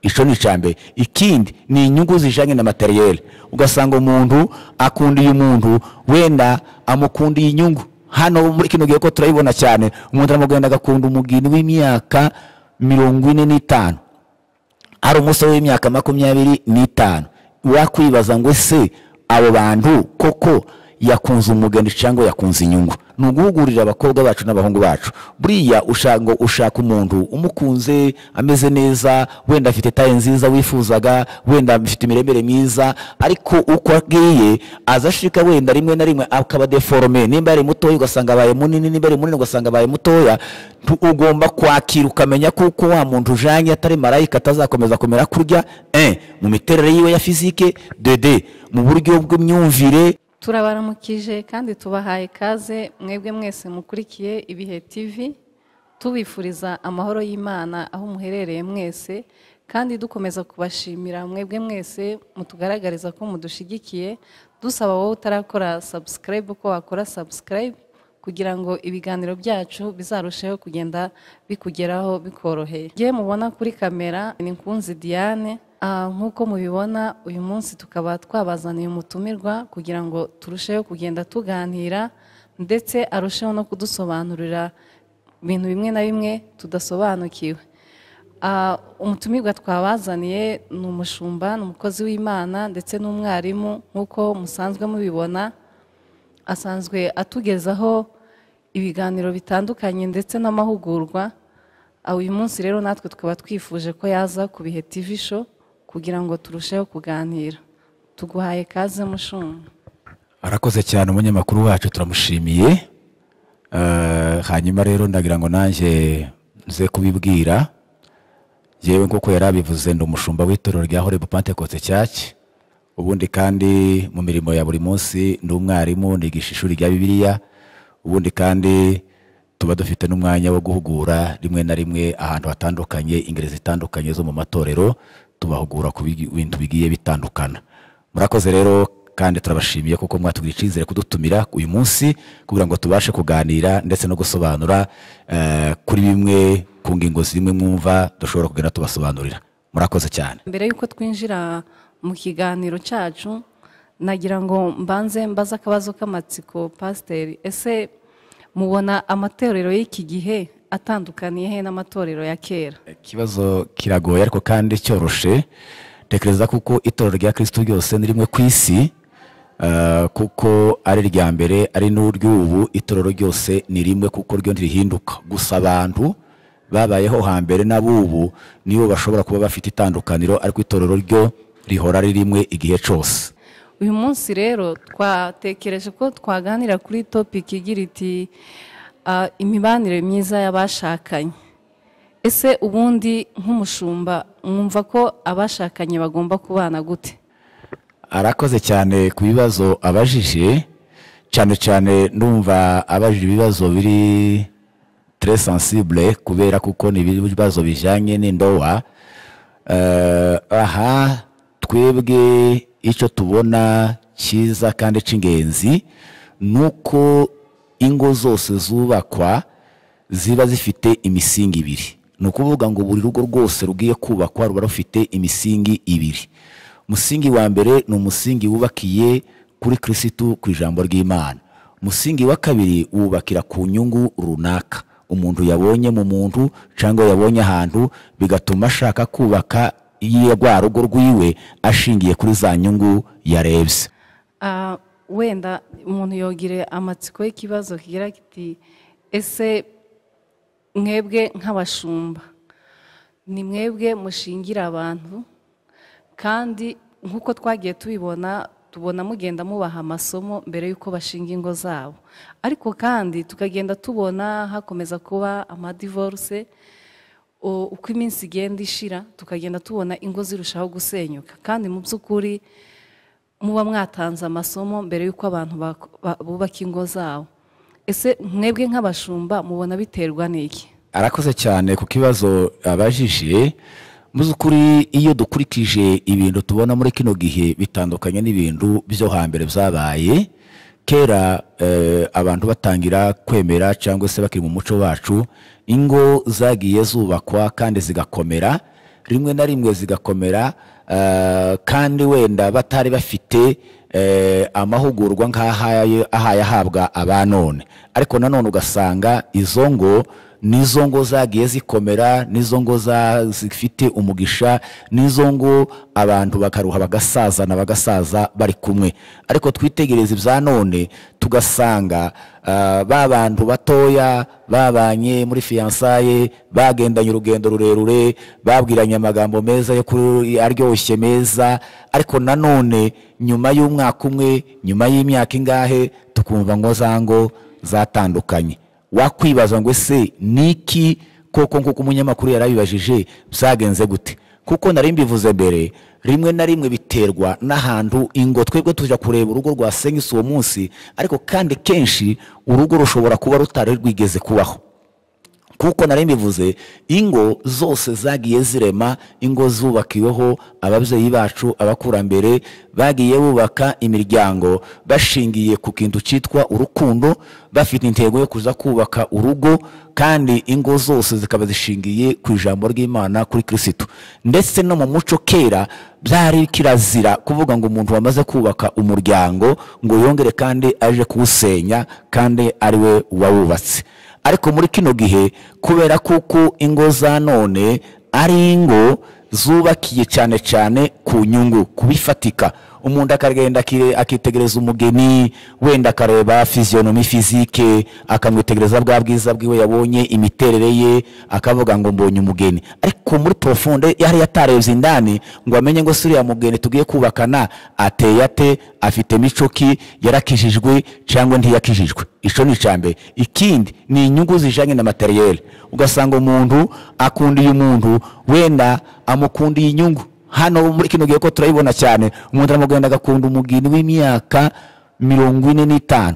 Ico ni icambere. Ikindi ni inyungu zijanye na matériel. Ugasanga umuntu akundiye umuntu, wenda amukundiye inyungu. Hano muri kino gihe ko turayibona cyane, umuntu aramugenda agakunda umugeni w'imyaka 45, ari umusore w'imyaka 25. Wakwibaza ngo ese abo bantu koko yakunze umugeni cyangwa yakunze inyungu? Ni uguhugurira abakobwa bacu n'abahungu bacu. Buriya ushaka ushaka umuntu umukunze ameze neza, wenda afite taille nziza wifuzaga, wenda afite imiremere myiza, ariko uko agiye azashika wenda rimwe na rimwe akaba déformé. Nimba ari mutoya ugasanga abaye munini, nimba ari munini ugasanga abaye mutoya. Ugomba kwakira ukamenya kuko wa muntu ujanye atari marayika, atazakomeza kumera kurya mu miterere yiwe ya physique, deux mu buryo bw'imyumvire. Turabaramukije kandi tubahaye ikaze mwebwe mwese mukurikiye Ibihe TV, tubifuriza amahoro y'Imana aho muherereye mwese, kandi dukomeza kubashimira mwebwe mwese mutugaragariza ko mudushigikiye. Dusaba wowe utarakora subscribe ko wakora subscribe kugira ngo ibiganiro byacu bizarusheho kugenda bikugeraho bikoroheye. Ngiye mubona kuri kamera ni Nkunzi Diane. Nk'uko mubibona, uyu munsi tukaba twabazaniye umutumirwa kugira ngo turusheho kugenda tuganira, ndetse arusheho no kudusobanurira ibintu bimwe na bimwe tudasobanukiwe. Umutumirwa twabazaniye ni umushumba, ni umukozi w'Imana ndetse n'umwarimu. Nk'uko musanzwe mubibona, asanzwe atugezaho ibiganiro bitandukanye ndetse n'amahugurwa. Uyu munsi rero natwe tukaba twifuje ko yaza ku Bihe TV Show kugira ngo turusheho kuganira. Tuguhaye kaze, mushumba. Arakoze cyane umunyamakuru wacu, turamushimiye. Hanyuma rero ndagira ngo nanjye nze kubibwira. Yewe, nk'uko yari abivuze, ndi umushumba w'itorero rya Horeb Pentecost Church. Ubundi kandi mu mirimo ya buri munsi ndi umwarimu, nigisha ishuri rya Bibiliya. Ubundi kandi tuba dufite n'umwanya wo guhugura rimwe na rimwe ahantu hatandukanye, ingeri zitandukanye zo mu matorero, tubahugura ku bintu bigiye bitandukana. Murakoze rero kandi turabashimiye kuko mwatugiriye icyizere kudutumira uyu munsi kugira ngo tubashe kuganira ndetse no gusobanura kuri bimwe ku ngingo zimwe mwumva dushobora kugenda tubasobanurira. Murakoze cyane. Mbere y'uko twinjira mu kiganiro cyacu, nagira ngo mbanze mbaze akabazo k'amatsiko, pasiteri. Ese mubona amatorero y'iki gihe atandukaniye he n'amatorero ya kera? Ikibazo kiragoye ariko kandi cyoroshe. Tekereza kuko itorero rya Kristo ryose ni rimwe ku isi, kuko ari irya mbere ari n'ury'ubu, itorero ryose ni rimwe kuko ryo ntirihinduka. Gusa abantu babayeho hambere n'abubu nibo bashobora kuba bafite itandukaniro, ariko itorero ryo rihora ari rimwe igihe cyose. Uyu munsi rero twatekereje ko twaganira kuri topic igira iti imibanire myiza y'abashakanye. Ese ubundi nk'umushumba mwumva ko abashakanye bagomba kubana gute? Arakoze cyane ku bibazo abajije. Cyane cyane ndumva abajije ibibazo biri très sensible, kubera kuko ni ibibazo bijyanye n'indoa. Aha twebwe icyo tubona cyiza kandi cy'ingenzi ni uko ingo zose zubakwa ziba zifite imisingi ibiri. Ni ukuvuga ngo buri rugo rwose rugiye kubakwa ruba rufite imisingi ibiri. Umusingi wa mbere ni umusingi wubakiye kuri Kirisitu, ku ijambo ry'Imana. Umusingi wa kabiri wubakira ku nyungu runaka umuntu yabonye mu muntu cyangwa yabonye ahantu, bigatuma ashaka kubaka rwa rugo rwiwe ashingiye kuri za nyungu yarebye. Wenda umuntu yogire amatsiko y'ikibazo kigira kiti: ese mwebwe nk'abashumba, ni mwebwe mushingira abantu, kandi nk'uko twagiye tubibona, tubona mugenda mubaha amasomo mbere y'uko bashinga ingo zabo, ariko kandi tukagenda tubona hakomeza kuba amadivorce uko iminsi igenda ishira, tukagenda tubona ingo zirushaho gusenyuka, kandi mu by'ukuri muba mwatanze amasomo mbere y'uko abantu bubaka ingo zabo? Ese mwebwe nk'abashumba mubona biterwa n'iki? Arakoze cyane ku kibazo abajije. Mu by'ukuri, iyo dukurikije ibintu tubona muri kino gihe, bitandukanye n'ibintu byo hambere byabaye kera. Abantu batangira kwemera cyangwa se bakiri mu muco wacu, ingo zagiye zubakwa kandi zigakomera. Rimwe na rimwe zigakomera, kandi wenda batari bafite amahugurwa nk'ahaye ahabwa abanone. Ariko nanone ugasanga izo ngo nizo ngo zagiye zikomera, nizo ngo zifite umugisha, nizo ngo abantu bakaruha bagasazana bagasaza bari kumwe. Ariko twitegereza ibya none tugasanga ba bantu batoya babanye muri fiançailles, bagendanye urugendo rurerure, babwiranye amagambo meza yo kuri aryoshye meza, ariko nanone nyuma y'umwaka umwe, nyuma y'imyaka ingahe, tukumva ngo zango zatandukanye. Wakwibaza ngo ese niki koko, nkuko umunyamakuru yarabibajije, byagenze gute? Kuko nari mbivuze mbere, rimwe na rimwe biterwa n'ahantu ingo. Twebwe tujya kureba urugo rwasenyutse uwo munsi, ariko kandi kenshi urugo rushobora kuba rutari rwigeze kubaho. Kuko nari mbivuze, ingo zose zagiye zirema, ingo zubakiweho ababyeyi bacu abakurambere bagiye bubaka imiryango bashingiye ku kintu cyitwa urukundo, bafite intego yo kuza kubaka urugo, kandi ingo zose zikaba zishingiye ku ijambo ry'Imana, kuri Kristo. Ndetse no mu muco kera byari kirazira kuvuga ngo umuntu wamaze kubaka umuryango ngo yongere kandi aje kuwusenya kandi ariwe wawubatse. Ariko muri kino gihe, kubera kuko ingo za none ari ingo zubakiye cyane cyane ku nyungu, kubifatika, umuntu akagenda akitegereza umugeni, wenda akareba physionomie physique, akamwitegereza bwa bwiza bwiwe yabonye, imiterere ye, akavuga ngo mbonye umugeni. Ariko muri profonde yari yatarebye indani ngo amenye ngo suriya mugeni tugiye kubakana ateye ate, afite mico ki, yarakijijwe cyangwa ntiyakijijwe. Ico ni icambere. Ikindi ni inyungu zijanye na materiel. Ugasanga umuntu akundiye umuntu, wenda amukundiye inyungu. Hano muri kino gihe ko turayibona cyane, umuntu aramugenda agakunda umugeni w'imyaka 45,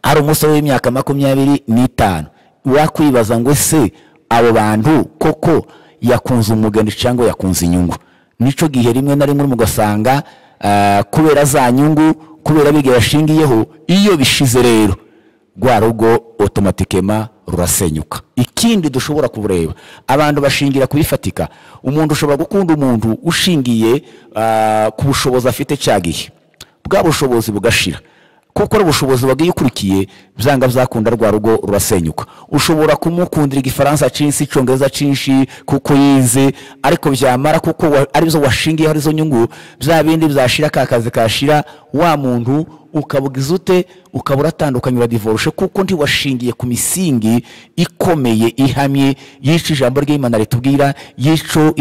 ari umusore w'imyaka 25. Wakwibaza ngo ese abo bantu koko yakunze umugeni cyangwa yakunze inyungu? Nico gihe rimwe na rimwe mugasanga kubera za nyungu, kubera biga yashingiyeho, iyo bishize rero rwa rugo automatiquement rurasenyuka. Ikindi dushobora kureba, abantu bashingira kubifatika. Umuntu ushobora gukunda umuntu ushingiye ku bushobozi afite cyagihe, bwa bushobozi bugashira, kuko ari ubushobozi wagiye ukurikiye, byanga byakunda rwa rugo rurasenyuka. Ushobora kumukundira igifaransa cinshi, icyongereza cinshi kuko yize, ariko byamara kuko arizo washingiye, arizo nyungu, bya bindi byashira, ka kazi kashira, wa muntu ukabugiza ute, ukabura atandukanye, uradivorce, kuko ntiwashingiye ku misingi ikomeye ihamye yica ijambo ry'Imana ritubwira, yico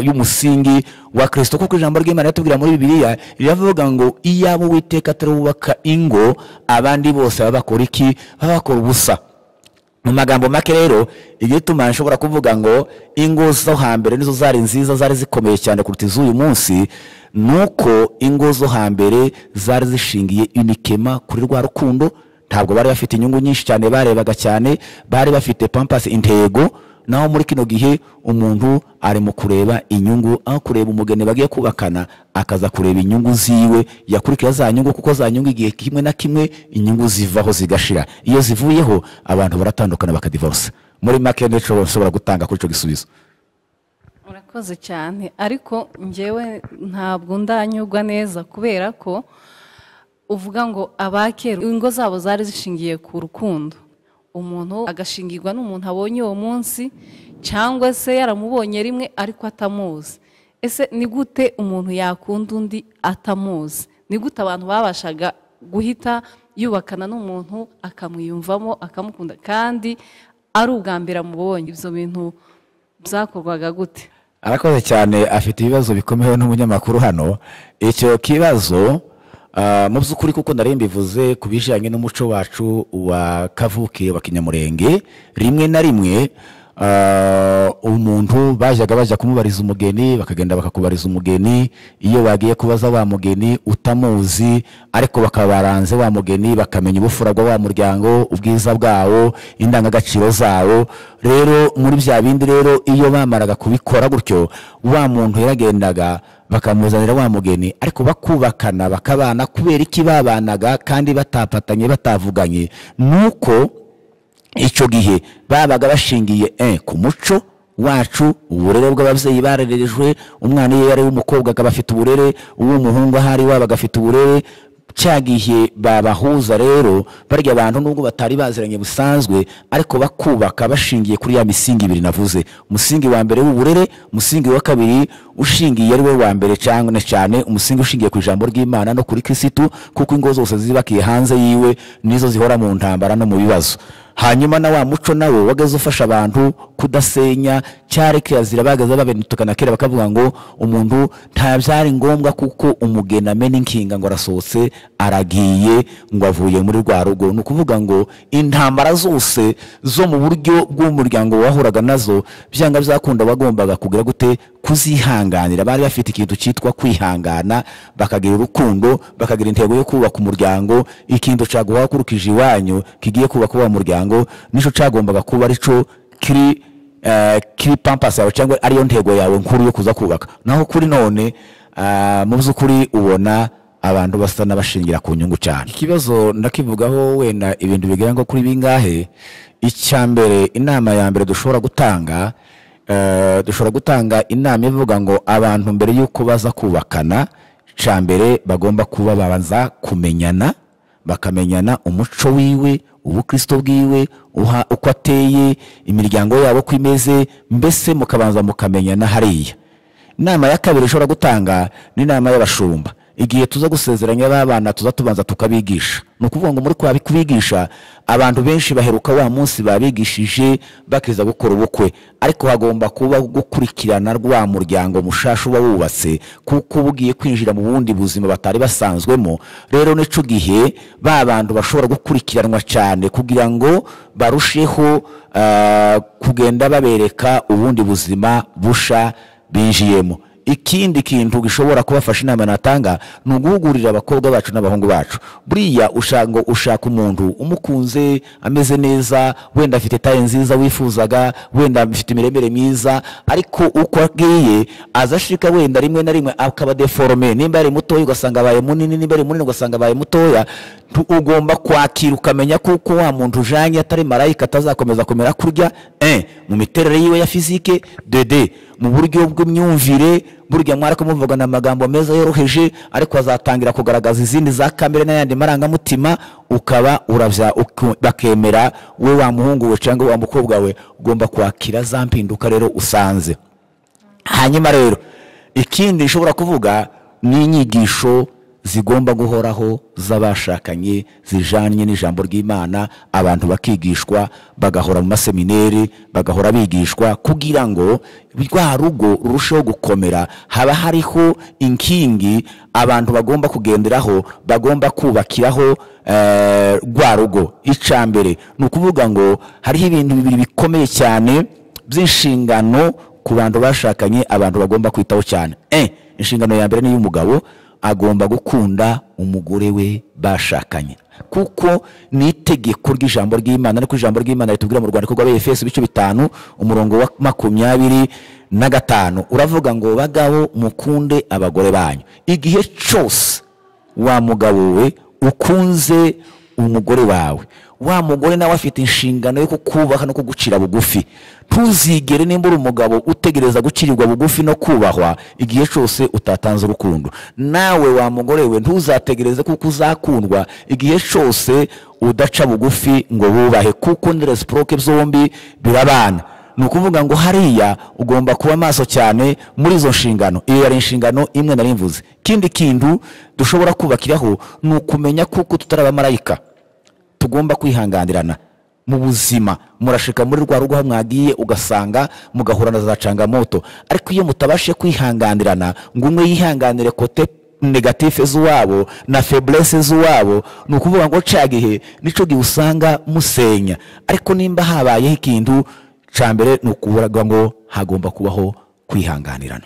y'umusingi wa Kristo. Kuko ijambo ry'Imana ritubwira muri Bibiliya riravuga ngo iyabo Uwiteka atarubaka ingo, abandi bose baba bakora iki? Baba bakora ubusa. Mu magambo make rero, igituma nshobora kuvuga ngo ingo zo hambere nizo zari nziza, zari zikomeye cyane kuruta iz'uyu munsi, nuko ingo zo hambere zari zishingiye unikema kuri rwa rukundo. Ntabwo bari bafite inyungu nyinshi cyane barebaga cyane, bari bafite pampas, intego. Naho muri kino gihe umuntu ari mu kureba inyungu, aho kureba umugeni bagiye kubakana akaza kureba inyungu ziwe, yakurikira za nyungu, kuko za nyungu igihe kimwe na kimwe inyungu zivaho zigashira. Iyo zivuyeho abantu baratandukana bakadivorce. Muri make nico nshobora gutanga kuri ico gisubizo. Urakoze cyane, ariko njyewe ntabwo ndanyurwa neza, kubera ko uvuga ngo abakera ingo zabo zari zishingiye ku rukundo, umuntu agashingirwa n'umuntu abonye uwo munsi, cyangwa se yaramubonye rimwe ariko atamuzi. Ese ni gute umuntu yakunda undi atamuzi? Ni gute abantu babashaga guhita yubakana n'umuntu akamwiyumvamo akamukunda kandi ari ubwa mbere amubonye? Ibyo bintu byakorwaga gute? Arakoze cyane, afite ibibazo bikomeye n'umunyamakuru hano. Icyo kibazo mu by'ukuri, kuko nari mbivuze ku bijyanye n'umuco wacu wa kavuke wa Kinyamurenge, rimwe na rimwe umuntu bajyaga bajya kumubariza umugeni, bakagenda bakakubariza umugeni. Iyo bagiye kubaza wa mugeni utamuzi, ariko bakabaranze wa mugeni, bakamenya ubufura bwa wa muryango, ubwiza bwawo, indangagaciro zawo. Rero muri bya bindi rero, iyo bamaraga kubikora gutyo, wa muntu yaragendaga bakamuzanira wa mugeni, ariko bakubakana bakabana. Kubera iki babanaga kandi batapatanye batavuganye? Nuko icyo gihe babaga bashingiye ku muco wacu, uburere bw'ababyeyi barerejwe. Umwana iyo yari umukobwa akaba afite uburere, uw'umuhungu ahari waba agafite uburere. Cya gihe babahuza rero barya abantu nubwo batari baziranye busanzwe, ariko bakubaka bashingiye kuri ya misingi ibiri navuze: umusingi wa mbere w'uburere, umusingi wa kabiri ushingiye ari we wa mbere cyane cyane, umusingi ushingiye ku ijambo ry'Imana no kuri Kristo, kuko ingo zose zibakiye hanze yiwe nizo zihora mu ntambara no mu bibazo. Hanyuma na wa muco nawo wageze ufasha abantu kudasenya, cyari kirazira bagaze babenutukana kera bakavuga ngo umuntu nta byari ngombwa kuko umugeni amena inkinga ngo arasohotse aragiye ngo avuye muri rwa rugo. Ni ukuvuga ngo intambara zose zo mu buryo bw'umuryango wahuraga nazo byanga byakunda bagombaga kugira gute? Kuzihanganira. Bari bafite ikintu cyitwa kwihangana, bakagira urukundo, bakagira intego yo kubaka umuryango. Ikintu cyaguhakurukije iwanyu kigiye kubaka wa muryango nico cagombaga kuba arico kiri kiri pampas yawe cyangwa ariyo ntego yawe nkuru yo kuza kubaka. Naho kuri none mu by'ukuri ubona abantu basa n'abashingira ku nyungu cyane. Ikibazo ndakivugaho wenda ibintu bigera ngo kuri bingahe. Icya mbere, inama ya mbere dushobora gutanga, dushobora gutanga inama ivuga ngo abantu mbere yuko baza kubakana, cya mbere bagomba kuba babanza kumenyana, bakamenyana umuco wiwe, ubukristo bwiwe, uko ateye, imiryango yabo ko imeze, mbese mukabanza mukamenyana hariya. Inama ya kabiri ishobora gutanga ni inama y'abashumba. Igihe tuza gusezeranya abana tuza tubanza tukabigisha. Ni ukuvuga ngo muri kwa kubigisha abantu benshi baheruka wa munsi babigishije bakiza gukora ubukwe, ariko hagomba kuba gukurikirana rwa muryango mushasha uba wubatse, kuko bugiye kwinjira mu bundi buzima batari basanzwemo. Rero nico gihe ba bantu bashobora gukurikiranwa cyane kugira ngo barusheho kugenda babereka ubundi buzima busha binjiyemo. Ikindi kintu gishobora kubafasha, inama natanga, ni uguhugurira abakobwa bacu n'abahungu bacu. Buriya ushango ushaka umuntu umukunze ameze neza, wenda afite taye nziza wifuzaga, wenda afite imiremere myiza, ariko uko agiye azashika wenda rimwe na rimwe akaba deforme. Nimba ari mutoya ugasanga abaye munini, nimba ari munini ugasanga abaye mutoya. Ugomba kwakira ukamenya kuko wa muntu ujanye atari marayika, atazakomeza kumera kurya mu miterere yiwe ya physique, 2D mu buryo bw'imyumvire. Burya mwara kumuvugana amagambo meza yoroheje, ariko azatangira kugaragaza izindi za kamere n'ayandi marangamutima, ukaba uravya bakemera we wa muhungu we cyangwa wa mukobwa we. Ugomba kwakira za mpinduka rero usanze. Hanyuma rero ikindi nshobora kuvuga ni inyigisho zigomba guhoraho z'abashakanye zijanye n'ijambo ry'Imana. Abantu bakigishwa, bagahora mu maseminari, bagahora bigishwa kugira ngo rwa rugo rurusheho gukomera. Haba hariho inkingi abantu bagomba kugenderaho, bagomba kubakiraho rwa rugo. Icya mbere ni ukuvuga ngo hariho ibintu bibiri bikomeye cyane by'inshingano ku bantu bashakanye, abantu bagomba kwitaho cyane. Inshingano ya mbere ni y'umugabo, agomba gukunda umugore we bashakanye, kuko ni itegeko ry'ijambo ry'Imana. Ariko ijambo ry'Imana ritubwira mu rwandiko rw'Abefeso ibice 5 umurongo wa 25 uravuga ngo bagabo mukunde abagore banyu. Igihe cyose wa mugabo we ukunze umugore wawe, wa mugore nawe afite inshingano yo kukubaha no kugucira bugufi. Ntuzigere nimba uri umugabo utegereza gucirirwa bugufi no kubahwa igihe cyose utatanze urukundo. Nawe wa mugore we ntuzategereze kuko uzakundwa igihe cyose udaca bugufi ngo wubahe, kuko ni reciproque zombi birabana. Ni ukuvuga ngo hariya ugomba kuba maso cyane muri izo nshingano. Iyo yari inshingano imwe nari mvuze. Ikindi kintu dushobora kubakiraho ni ukumenya kuko tutari abamarayika, tugomba kwihanganirana mu buzima. Murashika muri rwa rugo mwagiye ugasanga mugahura na za cangamoto, ariko iyo mutabashe kwihanganirana ngo umwe yihanganire kote negative z'uwabo na faiblesse z'uwabo, ni ukuvuga ngo ca gihe nico gihe usanga musenya. Ariko nimba habayeho ikintu ca mbere ni ukuvuga ngo hagomba kubaho kwihanganirana.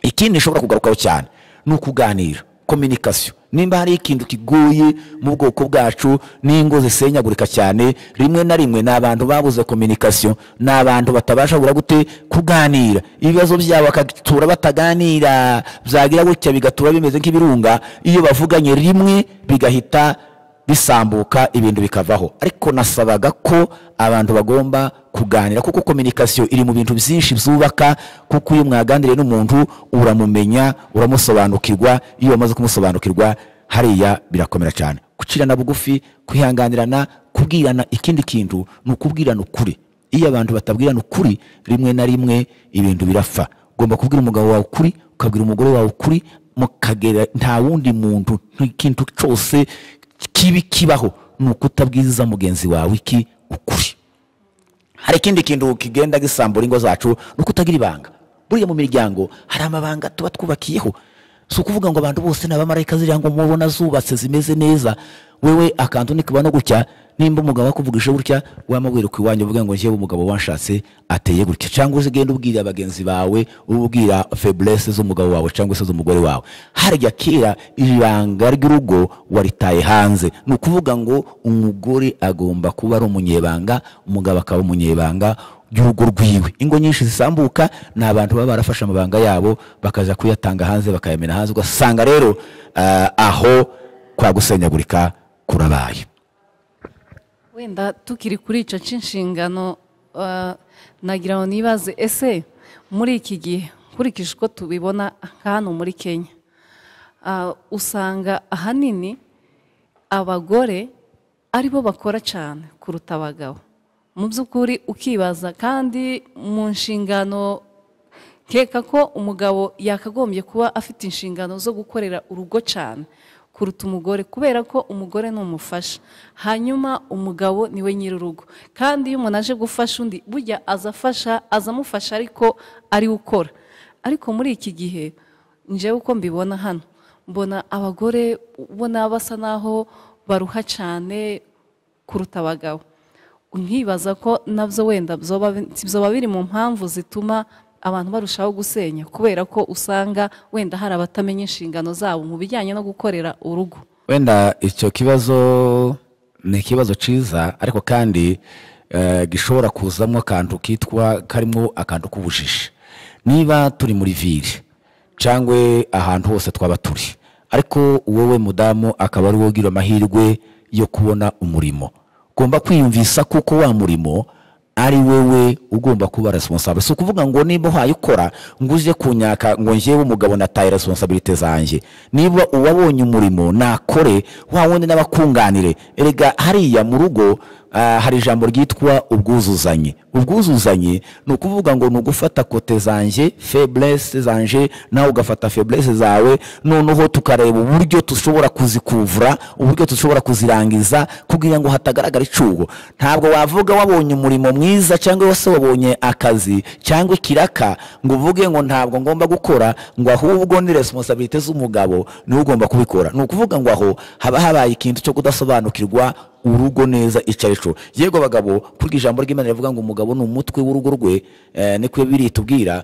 Ikindi nshobora kugarukaho cyane ni ukuganira, communication. Nimba hari ikintu kigoye mu bwoko bwacu n'ingo zisenyagurika cyane, rimwe na rimwe n'abantu babuze communication, n'abantu batabasha gute kuganira. Ibibazo byabo bakatura bataganira, byagira gutya bigatura bimeze nk'ibirunga. Iyo bavuganye rimwe bigahita bisambuka, ibintu bikavaho. Ariko nasabaga ko abantu bagomba kuganira, kuko communication iri mu bintu byinshi byubaka, kuko iyo mwaganiriye n'umuntu uramumenya, uramusobanukirwa. Iyo wamaze kumusobanukirwa hariya birakomera cyane. Gucirana bugufi, kwihanganirana, kubwirana. Ikindi kintu ni ukubwirana ukuri. Iyo abantu batabwirana ukuri, rimwe na rimwe ibintu birapfa. Ugomba kubwira umugabo wawe ukuri, ukabwira umugore wawe ukuri, mukagera nta wundi muntu. Ikintu cyose kibi kibaho ni ukutabwiza mugenzi wawe iki ukuri. Hari ikindi kintu kigenda gisambura ingo zacu, ni ukutagira ibanga. Buriya mu miryango hari amabanga tuba twubakiyeho. Si ukuvuga ngo abantu bose ni abamarayika ziriya ngo mubona zubatse zimeze neza. Wewe akantu nikuba no gutya, nimba umugabo akuvugisha gutya, wamubwira ku iwanyu uvuga ngo njyewe umugabo wanshatse ateye gutya, cyangwa uzigenda ubwira bagenzi bawe, ubwira faiblesse z'umugabo wawe cyangwa se z'umugore wawe. Harya kera ibanga ry'urugo waritaye hanze. Ni ukuvuga ngo umugore agomba kuba ari umunyebanga, umugabo akaba umunyebanga ry'urugo rwiwe. Ingo nyinshi zisambuka ni abantu baba barafashe amabanga yabo bakaza kuyatanga hanze, bakayamena hanze, ugasanga rero aho kwa gusenyagurika kurabaye. Wenda tukiri kuri icyo cy'inshingano, nagira ngo nibaze, ese muri iki gihe nkurikije uko tubibona hano muri Kenya, usanga ahanini abagore aribo bakora cyane kuruta abagabo. Mu by'ukuri ukibaza, kandi mu nshingano nkeka ko umugabo yakagombye kuba afite inshingano zo gukorera urugo cyane kuruta umugore, kubera ko umugore ni umufasha, hanyuma umugabo niwe nyir'urugo. Kandi iyo umuntu aje gufasha undi, burya azafasha, azamufasha ariko ari ukora. Ariko muri iki gihe njyewe uko mbibona hano, mbona abagore ubona basa naho baruha cyane kuruta abagabo. Nkibaza ko nabyo wenda byoba biri mu mpamvu zituma abantu barushaho gusenya, kubera ko usanga wenda hari abatamenya inshingano zabo mu bijyanye no gukorera urugo. Wenda icyo kibazo ni ikibazo cyiza, ariko kandi gishobora kuzamo akantu kitwa karimo akantu k'ubujiji. Niba turi muri ville cyangwa ahantu hose twaba turi, ariko wowe mudamu akaba ari wowe ugira amahirwe yo kubona umurimo, ugomba kwiyumvisa kuko wa murimo ari wewe ugomba kuba responsable. Si ukuvuga ngo niba uhaye ukora ngo uje kunyaka ngo njyewe umugabo nataye responsabilité zanjye. Niba uwabonye umurimo nakore, wa wundi n'abakunganire. Erega hariya mu rugo hari ijambo ryitwa ubwuzuzanye. Ubwuzuzanye ni ukuvuga ngo ni ugufata côté zanjye, faiblesse zanje, nawe ugafata faiblesse zawe, noneho tukareba uburyo dushobora kuzikuvura, uburyo dushobora kuzirangiza kugira ngo hatagaragara icugo. Ntabwo wavuga wabonye umurimo mwiza cyangwa se wabonye akazi cyangwa ikiraka ngo uvuge ngo ntabwo ngomba gukora, ngo ahubwo ni responsabilité z'umugabo niwe ugomba kubikora. Ni ukuvuga ngo aho haba habaye ikintu cyo kudasobanukirwa urugo neza icyo ari cyo. Yego abagabo, kurya ijambo ry'Imana rivuga ngo umugabo ni umutwe w'urugo rwe, niko Bibiliya itubwira,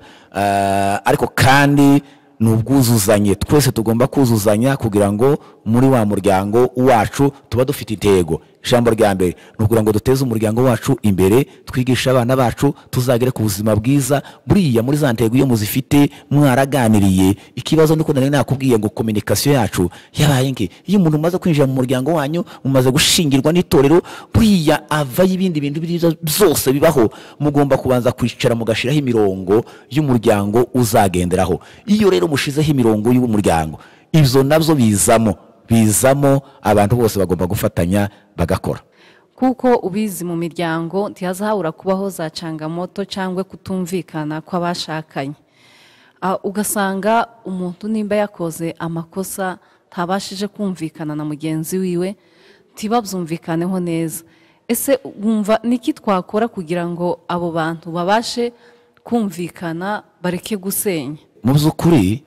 ariko kandi ni ubwuzuzanye. Twese tugomba kuzuzanya kugira ngo muri wa muryango wacu tuba dufite intego. Ijambo rya mbere ni ukugira ngo duteze umuryango wacu imbere, twigishe abana bacu, tuzagere ku buzima bwiza. Buriya muri za ntego iyo muzifite mwaraganiriye, ikibazo niko nari nakubwiye ngo communication yacu yabaye nke. Iyo umuntu umaze kwinjira mu muryango wanyu, umaze gushingirwa n'itorero, buriya ava y'ibindi bintu byiza byose bibaho, mugomba kubanza kwicara mugashiraho imirongo y'umuryango uzagenderaho. Iyo rero mushizeho imirongo y'umuryango, ibyo nabyo bizamo abantu bose bagomba gufatanya bagakora. Kuko ubizi mu miryango ntihazahabura kubaho za cangamoto cyangwa kutumvikana kw'abashakanye. Ugasanga umuntu nimba yakoze amakosa ntabashije kumvikana na mugenzi wiwe, ntibabyumvikaneho neza. Ese wumva niki twakora kugira ngo abo bantu babashe kumvikana bareke gusenya? Mu by'ukuri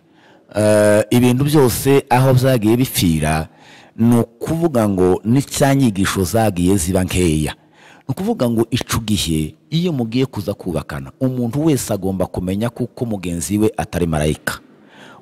ibintu byose aho byagiye bipfira ni ukuvuga ngo n'icyanyigisho zagiye ziba nkeya. Ni ukuvuga ngo ico gihe iyo mugiye kuza kubakana, umuntu wese agomba kumenya kuko mugenzi we atari marayika.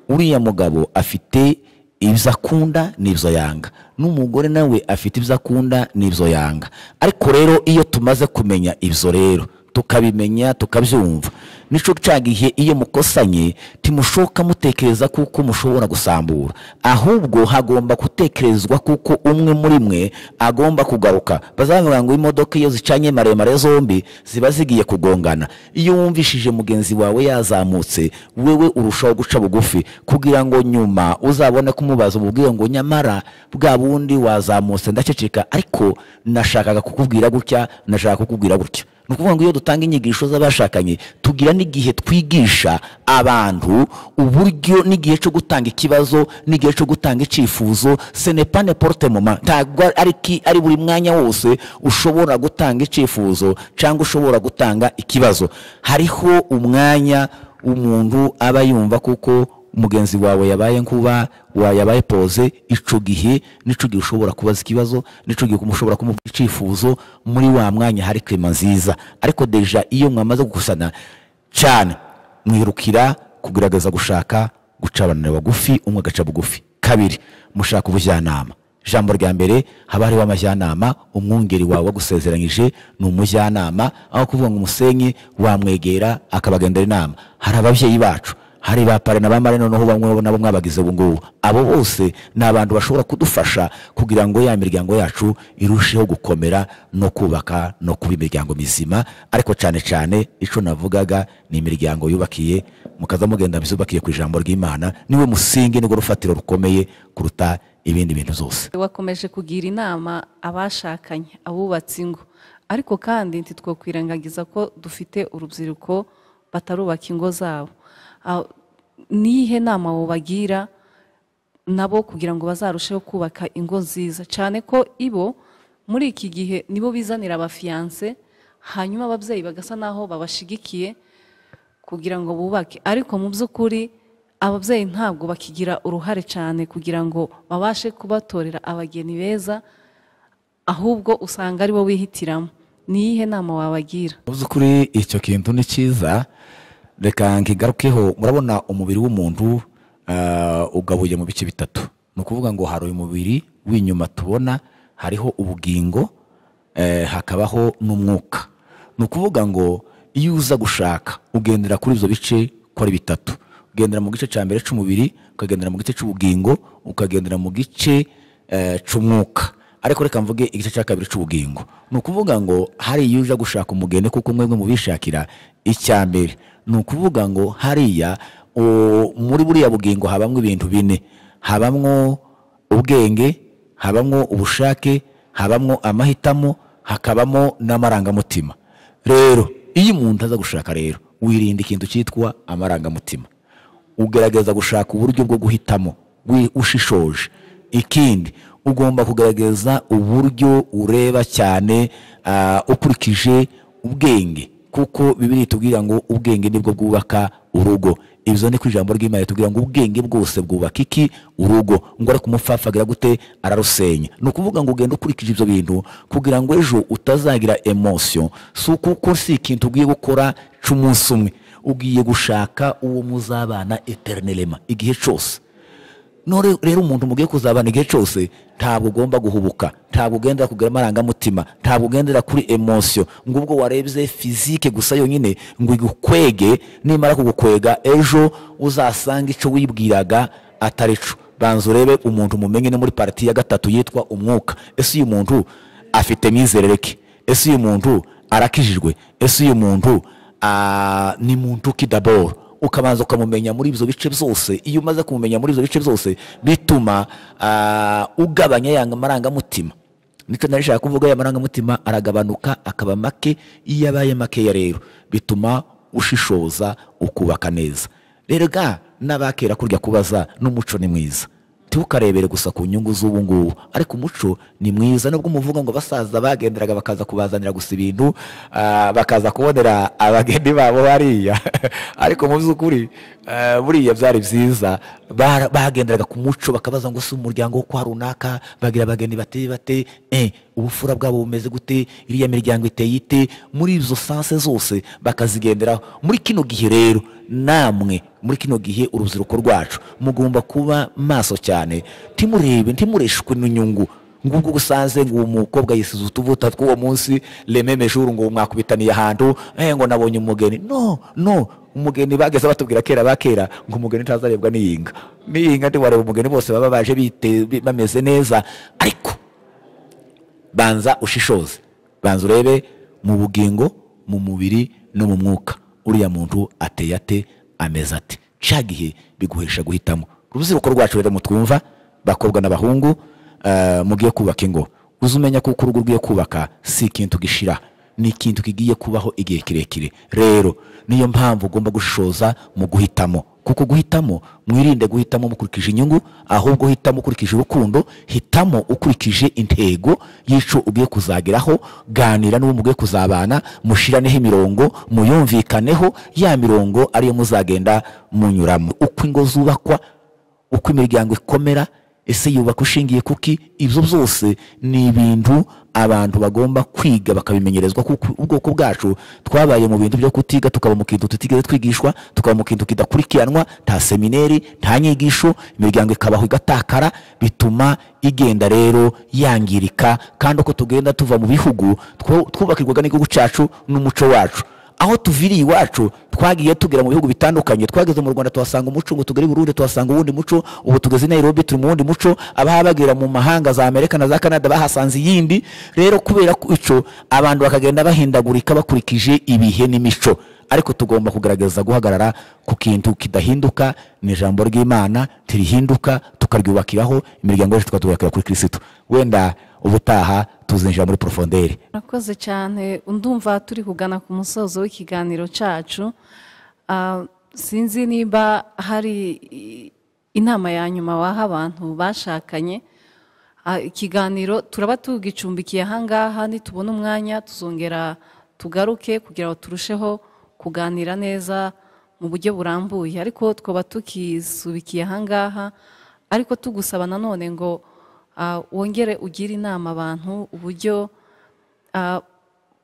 Uriya mugabo afite ibyo akunda n'ibyo yanga, n'umugore nawe afite ibyo akunda n'ibyo yanga. Ariko rero iyo tumaze kumenya ibyo rero tukabimenya tukabyumva, Nico cyagihe iyo mukosanye timushoka mutekereza kuko mushobora gusambura, ahubwo hagomba gutekerezwa kuko umwe muri mwe agomba kugaruka. Bazavuga ngo imodoka iyo zicanye maremare zombi ziba zigiye kugongana. Iyo wumvishije mugenzi wawe yazamutse, wewe urushaho guca bugufi kugira ngo nyuma uzabone kumubaza ububwire ngo nyamara bwa bundi wazamutse ndaceceka, ariko nashakaga kukubwira gutya, nashaka kukubwira gutya. Ni ukuvuga ngo iyo dutanga inyigisho z'abashakanye tugira n'igihe twigisha abantu uburyo n'igihe cyo gutanga ikibazo n'igihe cyo gutanga icyifuzo. Ce n'est pas n'importe moment, ntabwo ari buri mwanya wose ushobora gutanga icyifuzo cyangwa ushobora gutanga ikibazo. Hariho umwanya umuntu aba yumva kuko mugenzi wawe yabaye nkuba wayabaye pose, ico gihe nico gihe ushobora kubaza ikibazo, nico gihe umushobora kumubwira icifuzo. Muri wa mwanya hari klima nziza. Ariko deja iyo mwamaze gukusana cyane mwirukira kugerageza gushaka gucabanira bugufi, umwe agaca bugufi. Kabiri, mushaka ubujyanama. Ijambo rya mbere haba hariho amajyanama. Umwungeri wawe wagusezeranyije ni umujyanama, aho kuvuga ngo umusenyi wamwegera akabagendera inama. Hari ababyeyi bacu, hari ba pare na ba mare, noneho bamwe nabo mwabagize ubu ngubu. Abo bose ni abantu bashobora kudufasha kugira ngo ya miryango yacu irusheho gukomera no kubaka no kuba imiryango mizima. Ariko cyane cyane ico navugaga ni imiryango yubakiye, mukaza mugenda bizubakiye ku ijambo ry'Imana, niwe musingi nirwo rufatiro rukomeye kuruta ibindi bintu zose. Wakomeje kugira inama abashakanye, abubatse ingo, ariko kandi ntitwokwirengagiza ko dufite urubyiruko batarubaka ingo zabo. Nihe nama wobagira nabo kugira ngo bazarusheho kubaka ingo nziza, cyane ko ibo muri iki gihe nibo bizanira abafiance, hanyuma ababyeyi bagasa naho babashigikiye kugira ngo bubake, ariko mu by'ukuri ababyeyi ntabwo bakigira uruhare cyane kugira ngo babashe kubatorera abageni beza, ahubwo usanga ari bo bihitiramo. Niyihe nama wabagira? Mu by'ukuri icyo kintu ni cyiza, reka nkigarukeho. Murabona umubiri w'umuntu ugabuye mu bice bitatu. Ni ukuvuga ngo hari umubiri w'inyuma tubona, hariho ubugingo, hakabaho n'umwuka. Ni ukuvuga ngo iyo uza gushaka ugendera kuri ibyo bice ko ari bitatu. Ugendera mu gice cya mbere cy'umubiri, ukagendera mu gice cy'ubugingo, ukagendera mu gice cy'umwuka. Ariko reka mvuge igice cya kabiri cy'ubugingo. Ni ukuvuga ngo hari iyo uja gushaka umugeni kuko mwebwe mubishakira icya mbere. Ni ukuvuga ngo hariya muri buriya bugingo habamwo ibintu bine. Habamwo ubwenge, habamwo ubushake, habamwo amahitamo, hakabamo n'amarangamutima. Rero iyo umuntu aza gushaka rero wirinda ikintu cyitwa amarangamutima, ugerageza gushaka uburyo bwo guhitamo ushishoje. Ikindi ugomba kugerageza uburyo ureba cyane ukurikije ubwenge, kuko Bibiliya itubwira ngo ubwenge nibwo bwubaka urugo. Ibyo ni ku ijambo ry'Imana itubwira ngo ubwenge bwose bwubaka iki? Urugo. Ngo ariko umupfapfa gute? Ararusenya. Ni ukuvuga ngo ugenda ukurikije ibyo bintu kugira ngo ejo utazagira emotion. Si kuko si ikintu ugiye gukora cy'umunsi umwe, ugiye gushaka uwo muzabana eternellement igihe cyose. None rero umuntu mugiye kuzabana igihe cyose ntabwo ugomba guhubuka, ntabwo ugendera kugira amarangamutima, ntabwo ugendera kuri emotion, ngo ubwo warebye physique gusa yonyine ngo igukwege. Nimara kugukwega ejo uzasanga ico wibwiraga atari cyo. Banza urebe umuntu mumenye no muri partie ya gatatu yitwa umwuka. Ese uyu muntu afite mizerere ki? Ese uyu muntu arakijijwe? Ese uyu muntu ni muntu ki d'abord? Ukabanza ukamumenya muri ibyo bice byose. Iyo umaze kumumenya muri ibyo bice byose bituma ugabanya yanga amarangamutima. Nicyo narishaka kuvuga, ya marangamutima aragabanuka akaba make. Iyo abaye make ya rero bituma ushishoza ukubaka neza. Rero ga n'abakera kurya kubaza n'umuco ni mwiza, ntukarebere gusa ku nyungu z'ubu ngubu, ariko umuco ni mwiza. Nubwo umuvuga ngo basaza bagenderaga bakaza kubazanira gusa ibintu, bakaza kubonera abageni babo hariya, ariko mu by'ukuri buriya byari byiza. Bagenderaga ku muco bakabaza ngo si umuryango wo kwa runaka bagira abageni bateye bate, ubufura bwabo bumeze gute, iriya miryango iteye ite, muri izo sanse zose bakazigenderaho. Muri kino gihe rero namwe muri kino gihe urubyiruko rwacu mugomba kuba maso cyane, ntimurebe ntimureshwe n'inyungu. Ngubwo usanze ngo umukobwa yisize utuvuta tw'uwo munsi lememe jour ngo mwakubitaniye ahantu, ngo nabonye umugeni. No, no, umugeni bageze batubwira kera bakera ngo umugeni ntazarebwa n'iyinga. N'iyinga ntiwareba umugeni, bose baba baje bameze neza. Ariko banza ushishoze, banza urebe mu bugingo, mu mubiri no mu mwuka, uriya muntu ateye ate, ameze ate. Cya gihe biguhesha guhitamo. Urubyiruko rwacu rero mutwumva, bakobwa n'abahungu, mugiye kubaka ingo, uzumenya kuko urugo ugiye kubaka si ikintu gishira, ni ikintu kigiye kubaho igihe kirekire. Rero niyo mpamvu ugomba gushishoza mu guhitamo, kuko guhitamo, mwirinde guhitamo mukurikije inyungu, ahubwo hitamo ukurikije urukundo, hitamo ukurikije intego y'ico ugiye kuzageraho. Ganira n'uwo mugiye kuzabana, mushiraneho imirongo, muyumvikaneho, ya mirongo ariyo muzagenda munyuramo. Uko ingo zubakwa, uko imiryango ikomera, ese yubaka ushingiye kuki? Ibyo byose ni ibintu abantu bagomba kwiga bakabimenyerezwa, kuko ubwoko bwacu twabaye mu bintu byo kutiga, tukaba mu kintu tutigeze twigishwa, tukaba mu kintu kidakurikiranwa, nta seminari, nta nyigisho, imiryango ikabaho igatakara, bituma igenda rero yangirika. Kandi uko tugenda tuva mu bihugu twubakirwaga n'igihugu cyacu n'umuco wacu, aho tuviriye iwacu twagiye tugera mu bihugu bitandukanye. Twageze mu Rwanda tuhasanga umuco, ngo tugere i Burundi tuhasanga uwundi muco, ubu tugeze i Nairobi turi mu wundi muco, abaha bagera mu mahanga za Amerika na za Canada bahasanze iyindi. Rero kubera ko ico abantu bakagenda bahindagurika bakurikije ibihe n'imico, ariko tugomba kugaragaza guhagarara ku kintu kidahinduka, ni ijambo ry'Imana ntirihinduka, tukaryubakiraho imiryango yacu, tukatubakira kuri Kristo. Wenda ubutaha tuzinjira muri profondeur. Murakoze cyane. Ndumva turi kugana ku musozo w'ikiganiro cyacu. Sinzi niba hari inama ya nyuma waha abantu bashakanye. Ikiganiro turaba tugicumbikiye ahangaha, nitubona umwanya tuzongera tugaruke kugira ngo turusheho kuganira neza mu buryo burambuye, ariko twaba tukisubikiye ahangaha. Ariko tugusaba nanone ngo wongere ugire inama abantu uburyo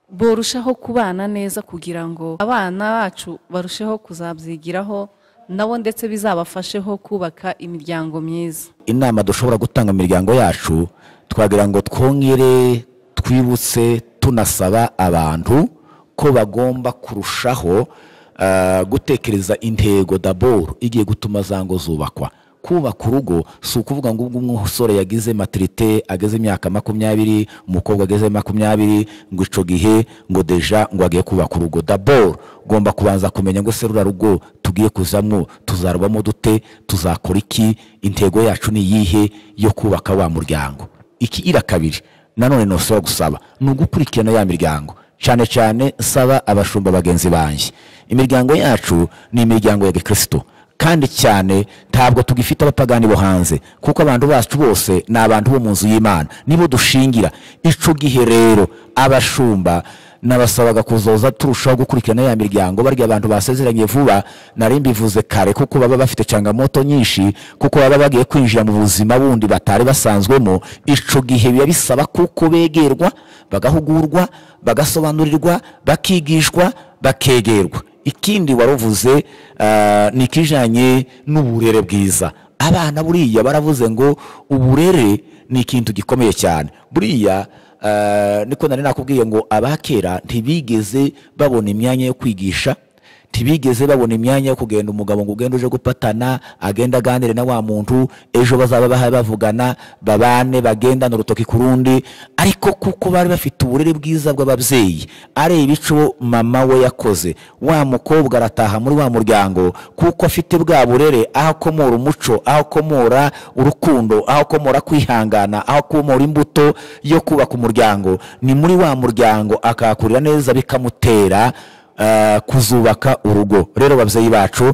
borushaho kubana neza, kugira ngo abana bacu barusheho kuzabyigiraho nabo, ndetse bizabafasheho kubaka imiryango myiza. Inama dushobora gutanga mu miryango yacu, twagira ngo twongere twibutse, tunasaba abantu ko bagomba kurushaho gutekereza intego d'abord igiye gutuma za ngo zubakwa. Kubaka urugo si ukuvuga ngo ubwo umusore yagize maturité, ageze imyaka 20, umukobwa ageze 20, ngo ico gihe ngo déjà ngo agiye kubaka urugo. D'abord ugomba kubanza kumenya ngo se rura rugo tugiye kuzamwo tuzarubamo dute, tuzakora iki, intego yacu ni iyihe yo kubaka wa muryango. Iki ira kabiri nanone nosaba gusaba ni ugukurikirana ya miryango, cyane cyane saba abashumba bagenzi banjye. Imiryango yacu ni imiryango ya gikristo, kandi cyane ntabwo tugifite abapagani bo hanze, kuko abantu bacu bose ni abantu bo mu nzu y'Imana, nibo dushingira. Ico gihe rero abashumba nabasabaga kuzoza turushaho gukurikirana ya miryango, barya abantu basezeranye vuba, nari mbivuze kare, kuko baba bafite changamoto nyinshi, kuko baba bagiye kwinjira mu buzima bundi batari basanzwemo. Ico gihe biba bisaba kuko begerwa, bagahugurwa, bagasobanurirwa, bakigishwa, bakegerwa. Ikindi waruvuze ni ikijanye n'uburere bwiza. Abana buriya baravuze ngo uburere ni ikintu gikomeye cyane. Buriya niko nari nakubwiye ngo abakera ntibigeze babona imyanya yo kwigisha, ntibigeze babona imyanya yo kugenda umugabo ngo ugende uje gupatana, agenda aganire na wa muntu ejo bazaba bahaye bavugana, babane, bagendana urutoki ku rundi. Ariko kuko bari bafite uburere bwiza bw'ababyeyi, areba ico mama we yakoze, wa mukobwa arataha muri wa muryango kuko afite bwa burere, aho akomora umuco, aho akomora urukundo, aho akomora kwihangana, aho akomora imbuto yo kubaka umuryango, ni muri wa muryango akahakurira neza, bikamutera kuzubaka urugo. Rero babyeyi bacu,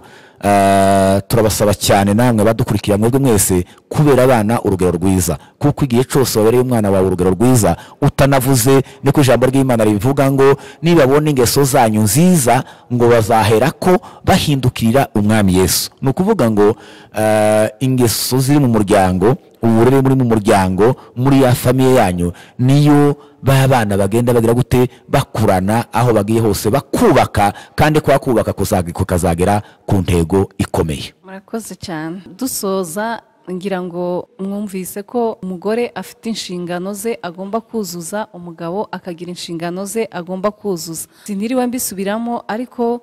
turabasaba cyane namwe badukurikira mwebwe mwese kubera abana urugero rwiza, kuko igihe cyose wabereye umwana wawe urugero rwiza utanavuze, niko ijambo ry'Imana ribivuga ngo nibabona ingeso zanyu nziza ngo bazaherako bahindukirira Umwami Yesu. Ni ukuvuga ngo ingeso ziri mu muryango, uburere muri mu muryango, muri ya famille yanyu, niyo ba bana bagenda bagira gute, bakurana aho bagiye hose, bakubaka, kandi kwa kubaka kukazagera ku ntego ikomeye. Murakoze cyane. Dusoza, Ngira ngo mwumvise ko umugore afite inshingano ze agomba kuzuza, umugabo akagira inshingano ze agomba kuzuza. Siniriwe mbisubiramo, ariko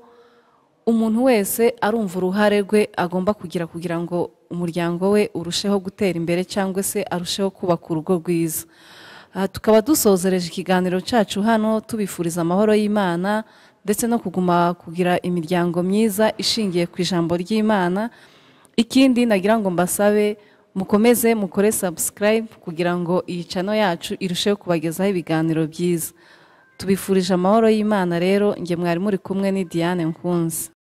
umuntu wese arumva uruhare rwe agomba kugira kugira ngo umuryango we urusheho gutera imbere cyangwa se arusheho kubaka urugo rwiza. Tukaba dusozereje ikiganiro cyacu hano, tubifuriza amahoro y'Imana ndetse no kuguma kugira imiryango myiza ishingiye ku ijambo ry'Imana. Ikindi nagira ngo mbasabe, mukomeze mukore subscribe kugira ngo iyi channel yacu irusheho kubagezaho ibiganiro byiza. Tubifurije amahoro y'Imana rero, njye mwari muri kumwe ni Diane Nkunzi.